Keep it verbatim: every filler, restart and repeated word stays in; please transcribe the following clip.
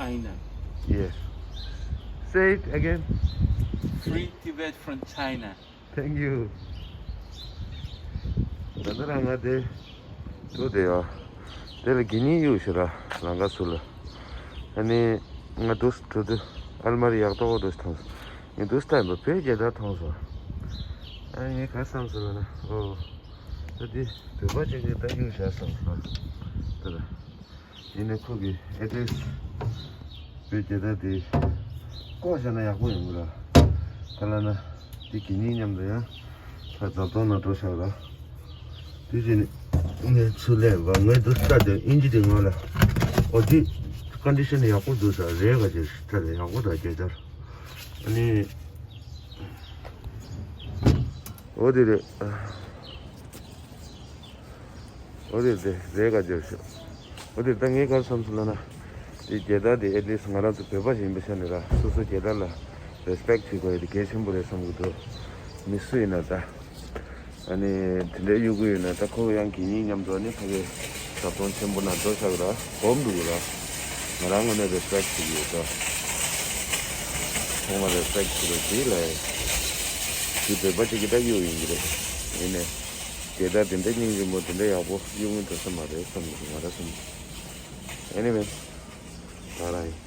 China. Yes. Say it again. Free Tibet from China. Thank you. ད་ལྟ་རང་ང་དེ་འགྲོ་དེ་ཡོད། དེ་ལ་དགེ་བསྙེན་གཡུག་ཞེ་ར་ལང་ཀ་སུ་ལ། ཨ་ནི་ང་དུས་འགྲོ་དུས་ཨལ་མ་རི་ཡག་ཏོག་འགྲོ་ཞིག་མཐོང་སོང་། ངས་དུས་ལྟ་ཡིན་པ་བོད་རྒྱལ་དར་མཐོང་སོང་། ཨ་ངས་ག་བསམ་སོང་ལ་ན། ཨོ། ད་དེ་བོད་པ་ཅིག་གིས་ད་གཡུག་བཞག་བསམ་སོང་། དེ་ལ། ཡིན་ནའི་ཁོ་གི་ཨེ་ཌི་རེ་སི་བོད་རྒྱལ་དར་དེ་ལྐོག་བཞག་ན་ཡག་པོ་ཡོང་གི་ར། ག་ལ་ན་དེ་དགེ་བསྙེན་མཉམ་དུ་ཡང་ད་རྫབ་ཐོག་ན་འགྲོ་བཞག་ར། དེ་བཞིན་ངས་ཚུར་ལས་བ་ངས་འདུག་ལྟ་དེ་ཨིན་ཇི་དེ་ངོ་ལ། ཨོ་དེ་ཀོན་ཌི་ཤན་ཡག་པོ་འདུག་ས་རེད་ག་ཅེས་ལྟ་དེ་ཡག་པོ་ད་རྒྱལ་དར། ཨ་ནི། འོ་དེ་རེད། འོ་དེ་དེ་རེད་ག་རྒྱབ་ཤོག་འོ་དེ་ད་ངས་ག་རེ་བསམ་སོང་ལབ་ན། དེ་རྒྱལ་དར་དེ་ཨེ་ཊི་ལིསཊ་ང་རང་ཚོ་བོད་པ་ཞིག་ཡིན་པའི་ཆ་ནས་ར་སོ་སོ་རྒྱལ་དར་ལ་རེ་སི་པེག་ཊི་བྱེད་དགོས་ཡ་དེ་གལ་ཆེན་པོ་རེད་བསམ་གི་འདུག་མི་སུ་ཡིན་ན་ད། ཨ་ནི་དེ་འདྲའི་གཡུག་གི་ཡོད་ན་ད་ཁོ་ཡང་དགེ་བསྙེན་མཉམ་དུ་ཨ་ནི་ཕ་གི་ཟ་འཐུང་ཆེན་པོ་ན་འགྲོ་ཆགས་ར་སྒོམ་འདུག་ར། ང་རང་ངོས་ནས་རེ་སི་པེག་ཊི་བྱེད་ཀྱི་ཡོད་ད། ཚང་མ་རེ་སི་པེག་ཊི་བྱེད་རོགས་གྱིས་ལ། དེ་བོད་པ་གཅིག་གི་ད་གཡུག་ཡིན་གྱི་རེད། ཡིན་ནའི། རྒྱལ་དར་དེ་འདྲ་སྙིང་རྗེ་མོ་དེ་འདྲ་ཡག་པོ་གཡུག་མི་འདུག་ས་མ་རེད་བསམ་གྱི་འདུག་ང་རང་བསམ་གྱི། Anyway། ད་རང་ཡིན།